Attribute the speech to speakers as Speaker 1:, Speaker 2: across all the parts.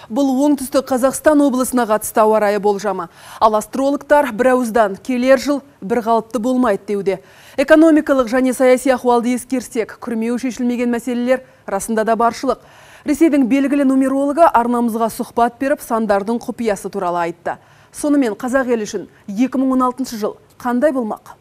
Speaker 1: Бұл оңтүстік Қазақстан облысына қатысты ауа райы болжамы. Ал астрологтар бір ауыздан келер жыл бір қалыпты болмайды деуде. Экономикалық және саяси ахуалды ескерсек, күрмеуі шешілмеген мәселелер расында да баршылық. Ресейдің белгілі нумерологы арнамызға сұхбат беріп, сандардың құпиясы туралы айтты. Сонымен қазақ елі үшін 2016 жыл қандай болмақ?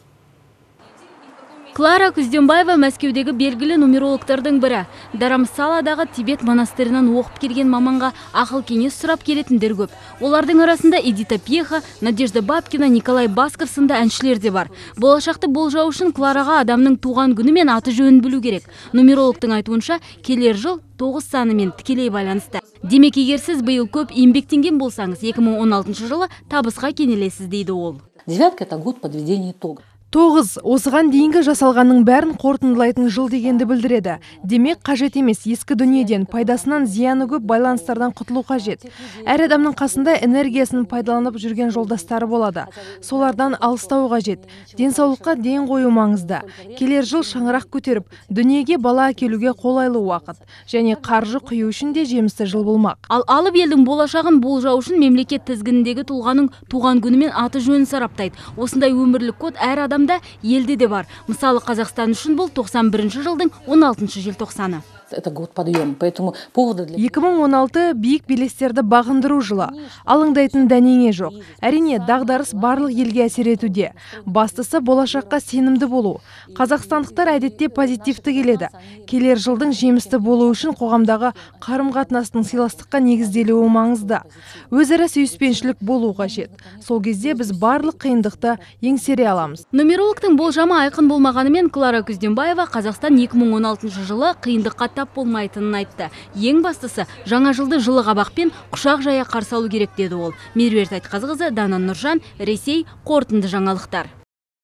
Speaker 2: Клара Күзденбаева Мәскеудегі белгілі нумерологтардың бірі. Дарамсаладағы Тибет монастырынан оқып келген маманға ақыл кеңес сұрап келетіндер көп. Олардың арасында Эдита Пьеха, Надежда Бабкина, Николай Басков сынды әншілер де бар. Болашақты болжау үшін Клараға адамның туған күні мен аты жөнін білу керек. Нумерологтың айтуынша, келер жыл 9 санымен тікелей байланысты. Демек, егер сіз биыл көп еңбектенген болсаңыз, 2016 жылы табысқа кенелесіз, дейді ол.
Speaker 3: Девятка – это год подведения итогов.
Speaker 4: 9 осыған дейінгі жасалғанның бәрін қорытындылайтын жыл дегенді білдіреді. Демек, қажет емес ескі дүниеден, пайдасынан зияны көп байланыстардан құтылу қажет. Әр адамның қасында энергиясын пайдаланып жүрген жолдастары болады. Солардан алыстау қажет. Денсаулыққа ден қою маңызды. Келер жыл шаңырақ көтеріп, дүниеге бала әкелуге қолайлы уақыт. Және қаржы құю үшін де жемісті жыл болмақ.
Speaker 2: Ал алып елдің болашағын болжау үшін мемлекет тізгініндегі тұлғаның туған күні мен аты жөнін сараптайды. Осындай өмірлік код әр адам елде де бар. Мысалы, Қазақстан үшін бұл 91 жылдың 16 желтоқсаны.
Speaker 3: Это год подъема, поэтому повода для
Speaker 4: 2016 биік белестерді бағындыру жылы. Алаңдайтын дәнеңе жоқ. Әрине, дағдарыс барлық елге әсер етуде. Бастысы болашаққа сенімді болу. Қазақстандықтар әдетте позитивті келеді. Келер жылдың жемісті болуы үшін қоғамдағы қарым-қатынастың сыйластыққа негізделуі маңызды. Өзара сүйіспеншілік болу қажет. Сол кезде біз барлық қиындықты еңсере аламыз.
Speaker 2: Нумерологтың болжамы айқын болмағанымен Клара Күзденбаева Қазақстан 2016 жылы қиындыққа тап болмайтынын айтты. Ең бастысы, жаңа жылды жылы қабақпен құшақ жая қарсы алу керек, деді ол. Меруерт Айтқазықызы, Дана Нұржан, Ресей, қорытынды жаңалықтар.